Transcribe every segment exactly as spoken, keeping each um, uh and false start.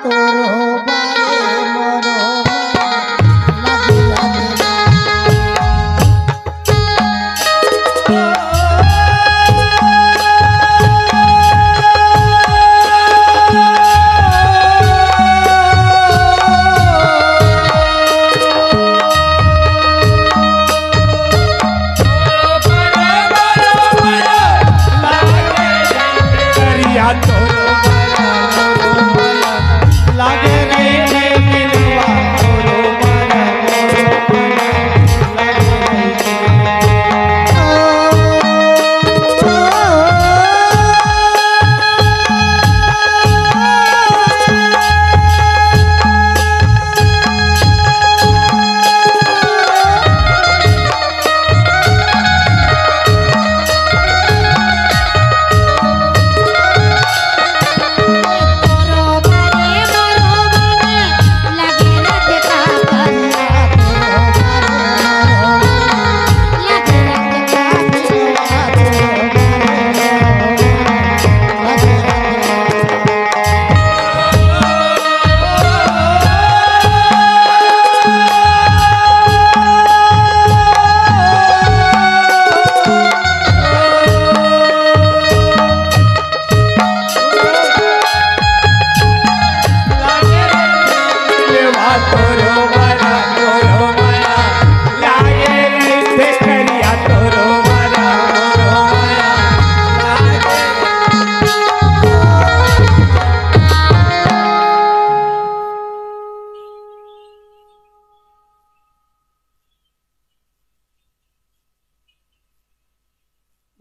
तोरो बारे मोरो मन लगे लगे।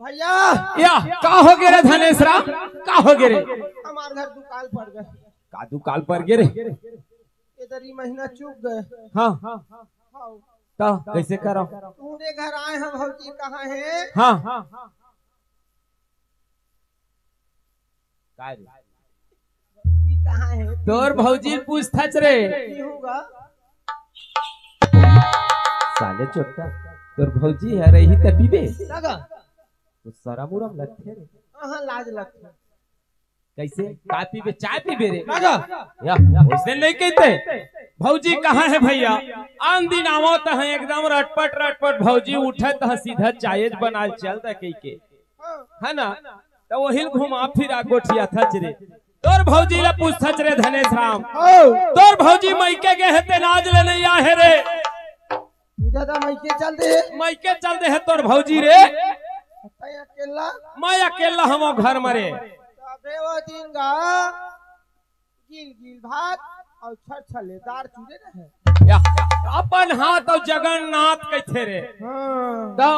भैया, या, का हो गे रे धनेश राम? का हो गे रे? हमार घर दुकाल पड़ गए। का दुकाल पड़ गे रे? इधर ही महीना चूक गए। हाँ। हाँ। तो कैसे करो? तोरे घर आए हम, भौजी कहाँ है? हाँ। का रे? भौजी कहाँ है? तोर भौजी पूछथच रे। की होगा? साले चोट्टा, तोर भौजी ह रही त पीबे? लगा। तो शरम उरम लगथे रे। हाँ, लाज लगथे। कैसे? का पीबे? चाय पीबे रे? लगा। या, वैसे नहीं कहते। भौजी कहाँ है भैया? आन दिन आवत है एकदम रटपट रटपट, भौजी उठत है सीधा चाय बनाल चल दे कह के। हाँ। है ना? त वही घुमा फिरा गोठियाथच रे। तोर भौजी ला पूछथच रे धनेश राम। ओ। तोर भौजी मइके गे हे ते आज ले नहीं आहे रे। ई दादा मइके चल दे। मइके चल दे हे तोर भौजी रे। तैं अकेला? मैं अकेला हवं घर म रे। तबे वो दिन गा गिल गिल भात अउ छर छले दार चूरे रहे। या, अपन हाथ अउ जगन्नाथ कहिथे रे। हाँ। तो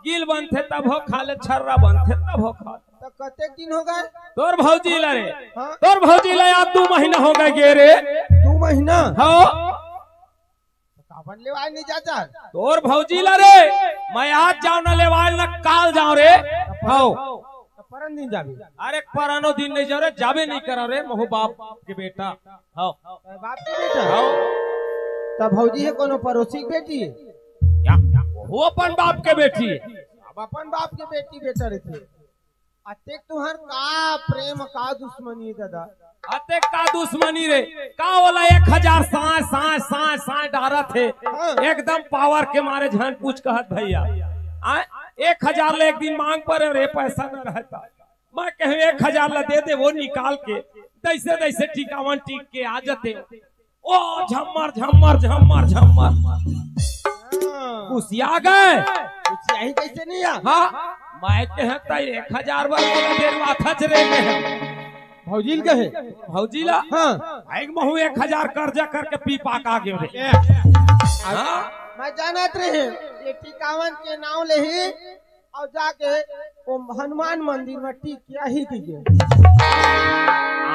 गिल बनथे तभो खा ले, छर्रा बनथे तभो खा ले। तो कतेक दिन हो गए? तोर भौजी ला रे। हाँ। तोर भौजी ला आज दू महीना हो गए गे रे। दू महीना? हाँ। तो काबर लेवाय नहीं जाता? तोर भौजी ला रे, मैं आज जाओ ना लेवाय ना काल जाओ रे। हाँ। तो परन दिन जाबे? अरे परनो दिन नहीं जाओ रे, जाबे नहीं करो रे, महू बाप के बेटा। हाँ। तो बाप के बेटा? हाँ। तो भौजी हे कोनो पड़ोसी के बेटी हे? या, वो अपन बाप के बेटी हे। अब अपन बाप के बेटी बेटा रहिथे। अतेक तुहर का प्रेम, का दुश्मनी हे दादा? अतेक का दुश्मनी रे, का ओला एक हजार साँय, साँय, साँय, साँय डारत हे। हाँ। एकदम पावर के मारे झन पूछ कहत भैया। आय, एक हजार ले एक दिन मांग परे रे, पैसा न रहता। मैं कहे एक हजार ला दे दे, वो निकाल के जैसे तैसे टिकावन टिक के आ जाते। ओ झम्मर, झम्मर, झम्मर, झम्मर। हाँ। घुसिया गए। घुसिया ही कैसे नहीं आ? हाँ, मैं कहे त एक हजार बार बोला, डेढ़ माथा च रे में है। भौजी ल कहे? भौजी ला? हाँ। भाई महू एक हजार कर्जा करके पी पा का गयो रे। ए। हाँ। मैं जानत रहे, ये टिकावन के नाम ले ही अउ जाके ओ हनुमान मंदिर म टीक के आही कहिके।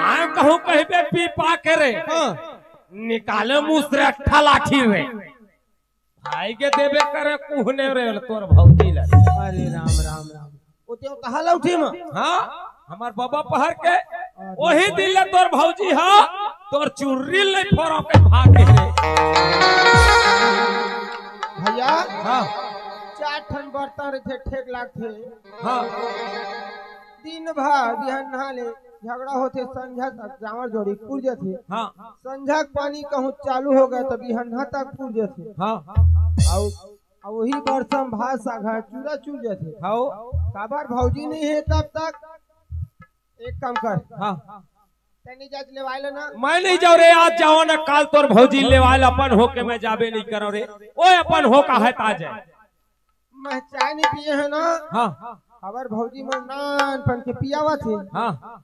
आय कहूँ कहिबे पी पा के रे। हाँ। निकाले मुँह से अट्ठा लाठी रे। भाई के देबे करे कुहने रे तोर भौजी ला। अरे राम, राम, राम। ओ ते कहा लौठी म? हाँ, हमार बाबा पहर के अरे वही दिन ले तोर भौजी हा, तोर चुर्री ले फोड़ा के भाग गे रे। भैया, हाँ। चार ठन बर्तन रहिथे, ठेक लागथे। हाँ। दिन भर बिहान नहा ले, झगड़ा होथे, संझा तक जांवर जोड़ी पुर जथे। हाँ। संझा के पानी कहूँ चालू हो गए, त बिहन्हा तक पुर जथे। हाँ। अउ, अउ वही बरसम भात साग हा चूरा चुर जथे। हाँ। काबर भौजी नहीं हे तब तक? एक काम कर। हाँ। तैं नहीं जात लेवाय ला ना? मैं नहीं जाओ रे, आज जाओ ना, काल तोर भौजी लेवाय ला, अपन होके मैं जाबे नहीं करो रे। ओए, अपन हो का है ताजे। मैं चाय नहीं पिए है ना। हाँ। हमार भौजी मन नानपन के पियावत हे। हाँ।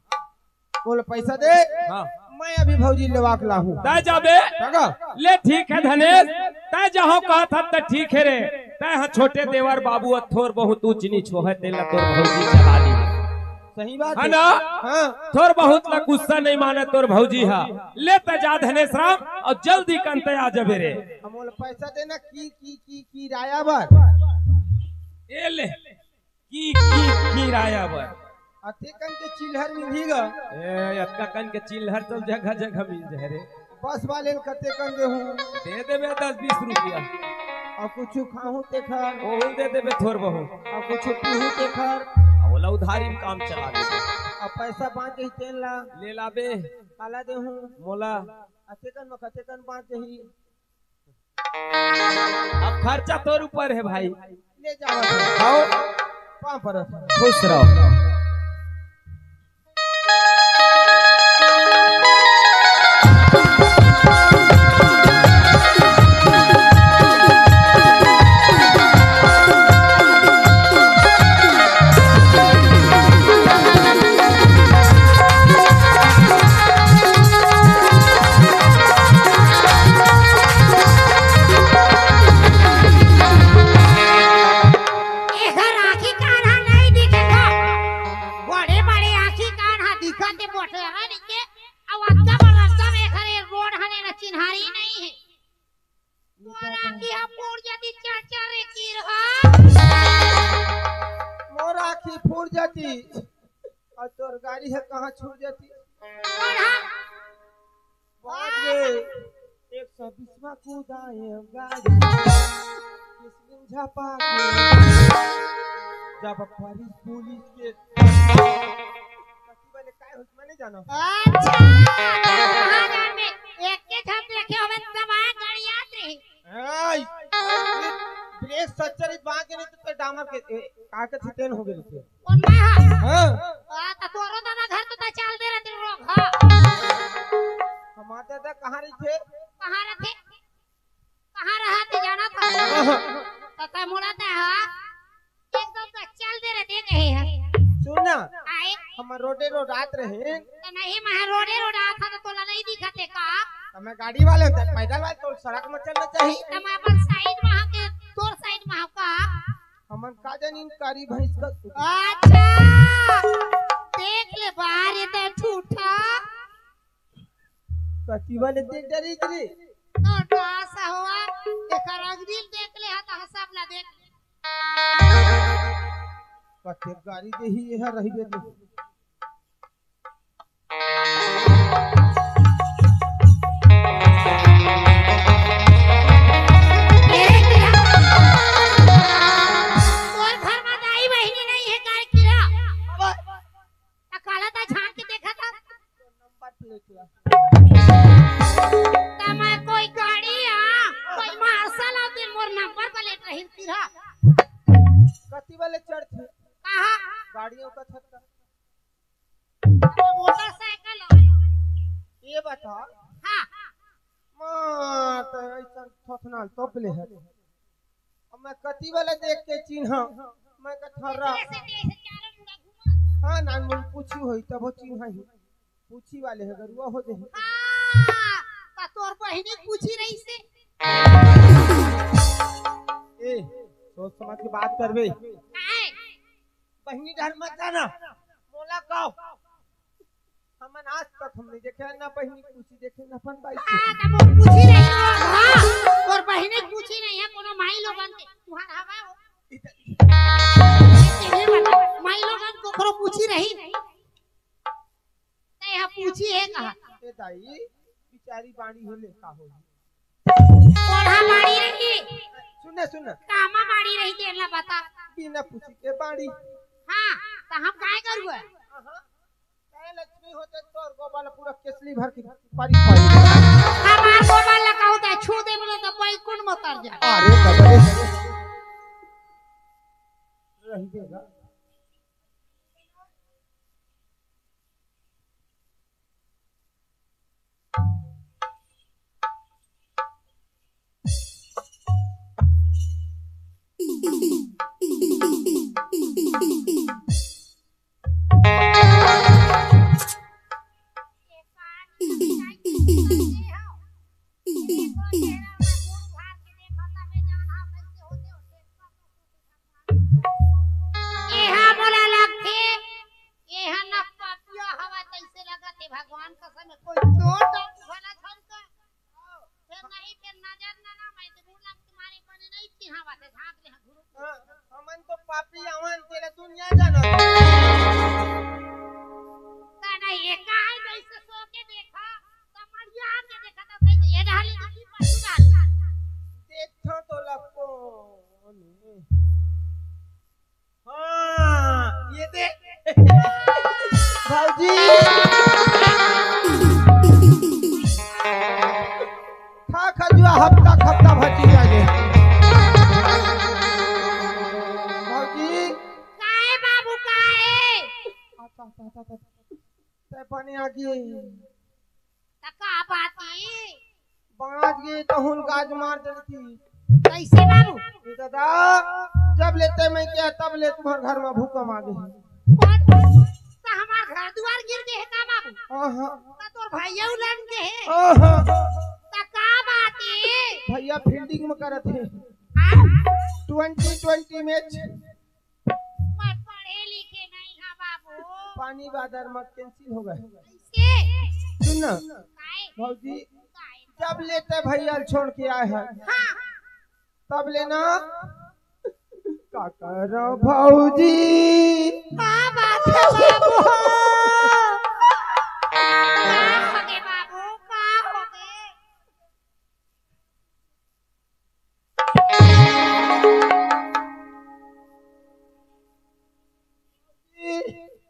बोल पैसा दे। हाँ। मैं अभी भौजी लेवा के लाहूँ। तैं जाबे? काका। ले ठीक है धनेश, तैं जहाँ कहत हस त ठीक है रे। तैं ह छोटे देवर बाबू अउ थोर बहुत ऊंच नीच होहे तेला तोर भौजी चला ली। सही बात है है। ना? हाँ। थोर बहुत ला गुस्सा नहीं माने तोर भौजी हा। ले तैं जा धनेश राम अउ जल्दी कन तैं आ जाबे रे। हम बोल पैसा देना की, की, की, किराया बर। ए ले। की, की, किराया बर। अतेकन के चिल्हर मिलही गा। ए, अतका कन के चिल्हर तो जगह जगह मिल जाए रे। बस वाले ल कतेकन देहूँ? दे देबे दस बीस रुपया। अउ कुछु खाहूँ तेखर। ओहू दे देबे थोर बहुत। अउ कुछु पीहूँ तेखर। अउ ओला उधारी में काम चला देबे। अउ पैसा बाँच जही तेन ला। ले लाबे। काला देहूँ? मोला। अतेकन म कतेकन बाँच जही? अब खर्चा तोर ऊपर है भाई। ले जावा तो। आओ। पाँव परत। खुश रहो। एकर आँखी कान ह नइ दिखे का? बड़े बड़े आँखी कान ह दिखत हे, मोटहरा नइ के, अउ अतका बड़ रस्ता में एकर ए रोड हने न चिन्हारी नइ हे। तोर आँखी ह फूट जाती चाचा रे किरहा। मोर आँखी फूट जाती, अउ तोर गाड़ी ह कहाँ छूट जाती? कोन ह? बाप रे, एक सौ बीसवा कूदा ए गाड़ी, किसलिन झपा के, जब परी पुलिस के, कति बले काय होइस, मैं नहीं जाना। अच्छा, कहाँ जान में, एक के झप देखे होवे, सब आया गाड़ी याद रही। आई, ब्रेक सच्चर बाँच नहीं तो डामर के, ए, का के छिटेन हो गए थे। कोन मैं हा? हाँ। आ, त तोरो दादा घर तो त चल दे रहते लोग, हाँ। हमार दादा कहाँ रहिथे? कहाँ रहिथे? कहाँ रहत हे जानत हस? हाँ। त तैं मोला तैं हा? एकदम त चल दे रहते कहे हा। सुन ना। आए। हमर रोडे रोड आत रहे। त नहीं, मैं रोडे रोड आत हा, त तोला नहीं दिखत हे का? त मैं गाड़ी वाले होते, पैदल वाले तो सड़क में चलना चाहिए। त मैं अपन साइड में हा के, तोर साइड में हा का? हमन का जानी कारी भैंस का। अच्छा, देख ले बाहर ये तो ठूठा। कति वाले देख डरी रे। तो डास हुआ, एकर अग्निल देख ले, हा तो सब ला देख ले। कते गाड़ी देही, ये हा रही दे। तोर घर में दाई बहिनी नहीं है, काय किरा? त काला त झांक के देखा था। नंबर प्लेट ला। त मैं कोई गाड़ी आ, कोई मार्शल आ, दिन मोर नंबर प्लेट रही किरा। कति वाले चढ़ थे? कहाँ? गाड़ियों का छत का। अरे मोटरसाइकिल हो। ये बता। हाँ। माँ, तो ऐसा थोथनाल तोप ले है। अब मैं कति वाला देख के चिन्हा, मैं कथरा। ऐसे, ऐसे चारों मुड़ा घूमा। हाँ, नान मुन पूछी होई, तब वो चिन्हा ही। पूछी वाले है, गरुआ हो जाए। हाँ, का तोर बहिनी पूछी रही से। ए, सोच समझ के बात करबे। काहे? बहिनी डहर मत जाना। मोला कहो। हमन आज तक हम नहीं देखे ना बहिनी पूछी देखे ना अपन बाई पूछी। हाँ, तब वो पूछी नहीं है, हाँ। और बहिनी पूछी नहीं है, कोनो माई लोगन के। तुहार हवा हो। इधर। ये बता, माई लोगन को करो पूछी रही। नहीं, हम पूछी है कहा। ए दाई, बिचारी बाणी होले का हो? कोढ़ा बाड़ी रही। सुन ना, सुन ना। कामा बाड़ी रही, तेला बता। बिना पूछी के बाड़ी। हाँ, तो हम काय करुआ? हाँ, हाँ। लक्ष्मी होते तोर गोबर ला पूरा केसली भर के पारी पारी। हमार गोबर ला कहूँ त छू दे बोले त बैकुंठ में उतर जा। अरे बाबा रे। रही देगा। एहा मोला लगथे, एहा न पापिया हवा तइसे लगत हे, भगवान कसम हे, कोई चोर डाकू भला झन का। फेर नहीं, फेर नजर न ना, मैं तो मुंह लग तुम्हारे बने नहीं चिन्हावत हे, झांक ले हाँ घुरुप। हाँ, हमन तो पापी अवन, तेला दुनिया जानत। का नहीं, ये का है, जैसे सो के देखा, समझिया के देखा, तो कैसे ये डाली, दूसरी पाछू डाली। देखो तो लपको। हाँ, ये दे। भौजी। खा खजुआ हफ्ता हफ्ता भतीजा के। भौजी। काहे बाबू, काहे? अच्छा, अच्छा, अच्छा, अच्छा। तै बने आगे। त का बात हे? बाँच गे तहूँ गाज मार देती। कैसे बाबू? ए दादा, जब ले तै मैं के तब ले तुम्हर घर में भूकंप आ गे। कौन? त हमार घर दुआर गिर गे हे का बाबू? हाँ, हाँ। त तोर भैया उलन गे हे? हाँ, हाँ। त का बात हे? भैया fielding में करत हे। हाँ? Twenty twenty match। मैं पढ़े लिखे नहीं हा बाबू। पानी बादर मत cancel हो गए। कैसे? सुन ना, काहे? भौजी, काहे? जब ले तै भैया ल छोड़ के आए हे, हाँ। तब ले ना, का करो भौजी? का बात हे बाबू? का हो गे बाबू? का हो गे?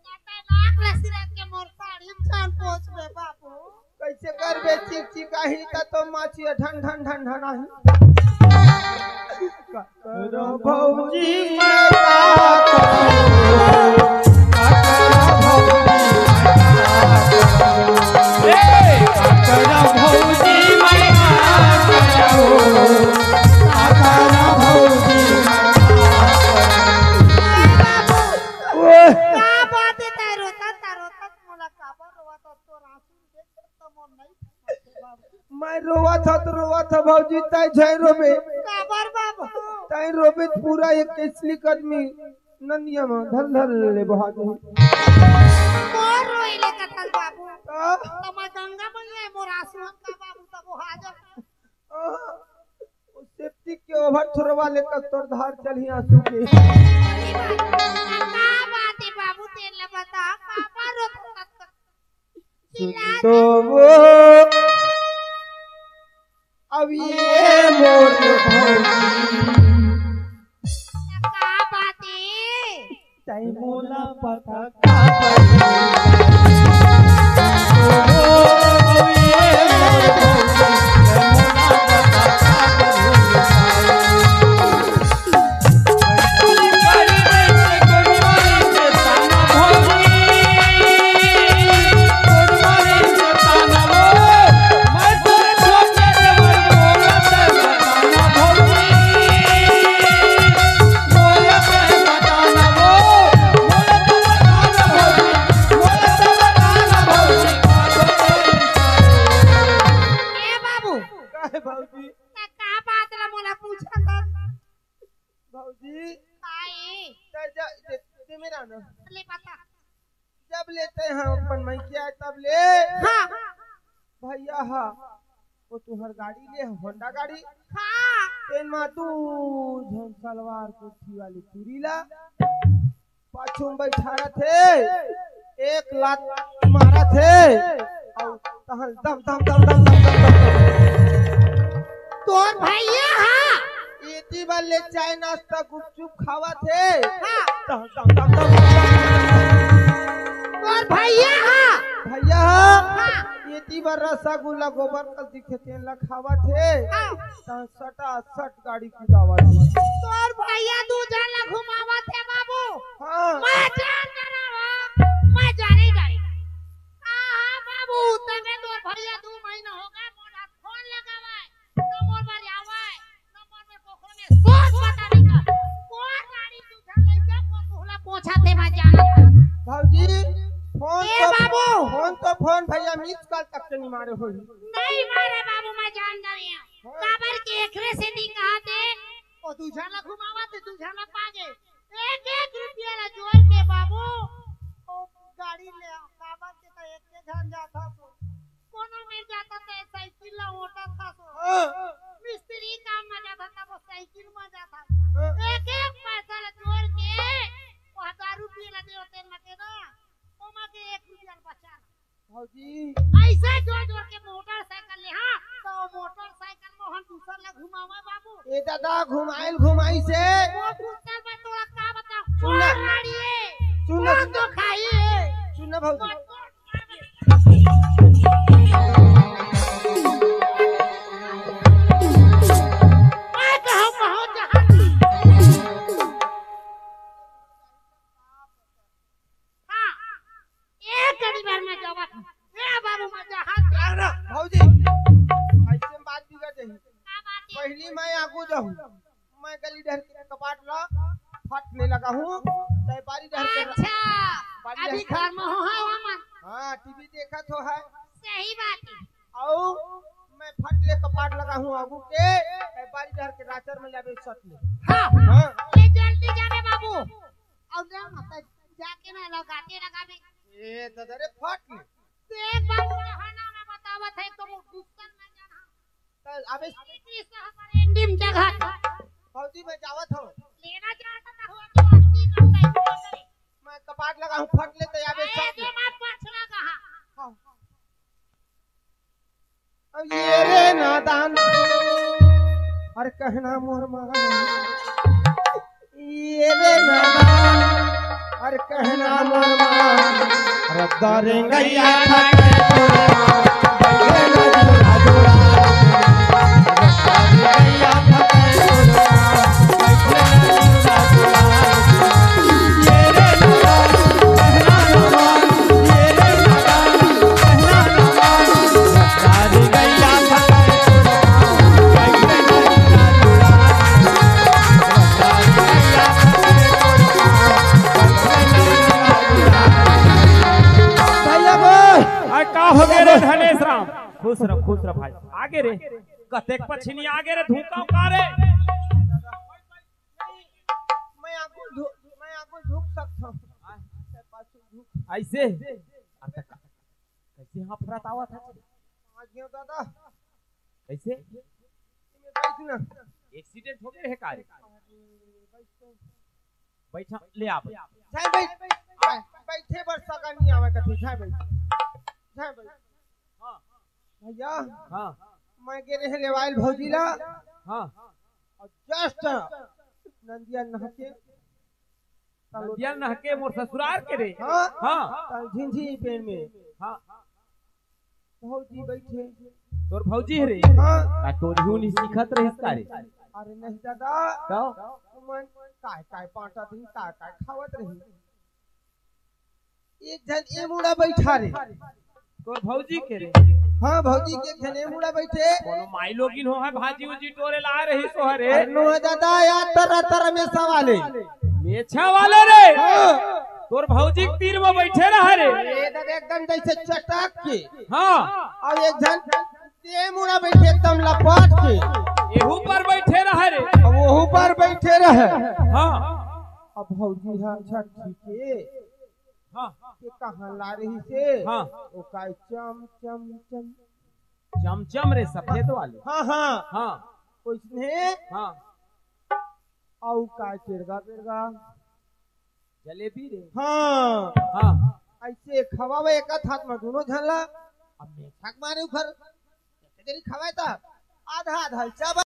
खतरनाक लसी रात के मोर साड़ी छान पोछ बे बाबू। कैसे करबे चिक चिक आही त तो माछी ढन ढन ढन ढन आही। करो भौजी मैं का करो, करो भौजी मैं का करो। ए, करो भौजी मैं का करो, करो भौजी मैं का करो। ओए। का बात हे, तै रोता, तै रोता, मोला काबर रोवा, त तोर आंसू देख के त मोर नहीं बाबू। मैं रोवत हव त रोवत हव भौजी, तै झै रोबे। काबर बाबू? तै रोबे त पूरा एक केसली कदमी नदिया म धल धल ले बहा दे। मोर रोई ले कथल बाबू। हाँ? त मैं गंगा मैया मोर आंसू का बाबू त बहा जा। हाँ। ओ septic के overthrow वाले कस तोर धार चलही आंसू के। का बात हे बाबू, तेला बता, काबर रोत हस? सुन तो वो, अब ये मोर भौजी। का बात हे? तै मोला पता का बात हे? ओ, अब ये मोर भौजी, तै मोला पता का बात हे? ए बाबू, काहे भौजी? त का बात ला मोला पूछत हस? भौजी, काहे? त जा, दे, दे मेरा ना। ले बता। जब ले तै हा अपन मइके आए तब ले। हाँ। भैया हा, ओ तुंहर गाड़ी ले, Honda गाड़ी। हाँ। तेन मा दू झन सलवार कुर्ती वाली टूरी ला पाछू म बइठारत हे, एक लात मारत हे, अउ तहन दम, दम, दम। तोर भैया हा? एती बर ले चाय नाश्ता गुपचुप खावत हे। हाँ। दम, दम, दम, दम। अउ भैया हा, भैया हा, हाँ। एती बर रसगुल्ला गोबर कस दिखे तेन ला खावत हे। हाँ। त सटा सट गाड़ी कुदावत हे। तोर भैया दू झन ला घुमावत हे बाबू। हाँ। मैं जान डरा हो, मैं जाने जाने। हाँ, हाँ बाबू, तबे तोर भैया दू महीना हो गए, मोला फोन लगावे, न मोर बर आवे, न मोर बर कोखरो में सोच बतावे का। कोन गाड़ी तू झन लइका, कोन मुहला पोछा ते मैं जानत हूँ। भौजी, फोन ए तो, बाबू। फोन तो फोन भैया मिस कॉल तक के नहीं मारे होही। नहीं मारे बाबू, मैं जान डरे हूँ। हाँ। काबर के एकरे से नहीं कहा थे, ओ दू झन ला घुमावा थे, दू झन ला पागे। एक एक रुपया ला जोर के बाबू, ओ गाड़ी ले आ, काबर के त एक के झन जाथा सो। कोनो मेर जाथा त साइकिल ला ओटथा सो। हाँ। मिस्त्री काम म जाथा त वो साइकिल म जाथा। हाँ। एक एक पैसा ला जोर के, वो हजार रुपया ला दे होते न के ना, ओमा के एक रुपया ला बचा। भौजी। ऐसे जोर जोर के मोटरसाइकिल ले, हाँ, तो मोटरसाइकिल मोहन दूसर ला घुमावा बाबू। ए दादा, घुमाइल घुमाई से। वो दूसर में तोरा का बताओ? सुन ना। कौन गाड़ी है? सुन ना, कौन सुन ना। तो खाई है? सुन ना भौजी। मत बोल। मैं कहूँ बहुत जहान। हाँ, एक घड़ी भर में जावत हूँ। ए बाबू, मैं जहाज से अरे भौजी, ऐसे में बात बिगड़ जाही। का बात है? पहली मैं आगू जाहूँ, मैं गली डहर के कपाट ला फट ले लगा हूँ, तै बारी डहर के अच्छा, बारी अभी डहर घर में हो, हाँ, वामन। हाँ, टीवी देखत हो है। सही बात है। अउ मैं फट ले कपाट लगा हूँ आगू के, तै बारी डहर के राचर में जाबे सट ले। हाँ, हाँ। ले जल्दी जाबे बाबू। अउ ना, मतलब, जाके ना लगाते लगावे। ए, दादा रे, फट ले। देख बाबू, जहाँ ना मैं बतावत है, तो वो गुस्सा में जाना। चल, अबे। अबे कृष्ण हमारे एंडिम जगह था। भौजी, मैं जावत हूँ। लेना चाहता था, हुआ तो आरती करता है, पूरा करे। मैं कपाट लगा हूँ, फट ले, तै आबे अरे, सब। ये मैं पछला कहा। हाँ। अब ये रे नादान, अरे कहना मोर मान, ये रे नादान, अरे कहना मोर मान, अरे दरेंगैया था। भैया बे। आ, का हो गए रे धनेश राम? खुश रह, खुश रह भाई। आगे रे, कतेक पछिनी आगे रे, धूका का रे? मैं आगू झु-, मैं आगू झुक सकता हूँ। ऐसे? अरे त का-, कैसे हाफरत आवत है? आ गया दादा। कैसे? इमे बैठ ना। एक्सीडेंट हो गए है का रे? अरे, बैठ तो। बैठा, ले आ, बैठ। जाए बैठ। आ, बैठे बर सगा नहीं आवे कथे, जाए बैठ। जाए बैठ। हाँ। भैया, हाँ। मैं गे रहे लेवाइल भौजी ला। हाँ। अउ just नंदिया नहके। नंदिया नहके मोर ससुरार के रे। हाँ। हाँ। तल झिनझिनी पेड़ में। हाँ। भौजी बैठे। तोर भौजी हरे? हाँ। का तोर हूँ नहीं सीखत रहिस का रे? अरे नहीं दादा। तो? तुमन काय काय बांटत रही, काय काय खावत रही। एक झन ए मुड़ा बैठा रे। तोर भौजी के रे? हाँ, भौजी के एक झन ए मुड़ा बैठे। कोनो माई लोगिन हो है, भाजी उजी टोरे ला रही सो हरे। अरे नो दादा, यार तरह तरह में सवाले। मेछा वाले रे। हाँ। तोर भौजी के तीर में बैठे रहा रे। ए दादा, एकदम जैसे चटक के। हाँ। अउ एक झन ए मुड़ा बैठे एकदम लपट के। एहू पर बैठे रहा रे। अउ ओहू पर बैठे रहे। हाँ। अब भौजी हा छठी के हाँ। के कहाँ ला रही से? हाँ। ओ काय चम चम चम। चमचम रे, सफेद वाले। हाँ, हाँ। हाँ। ओइसने। हाँ। अउ काय पेड़गा पेड़गा। जलेबी रे। हाँ। हाँ। ऐसे खवावे एक हाथ में दोनों झन ला। अब मेछक मारे उखर। एक जनी खवाए त आधा आधा चावल।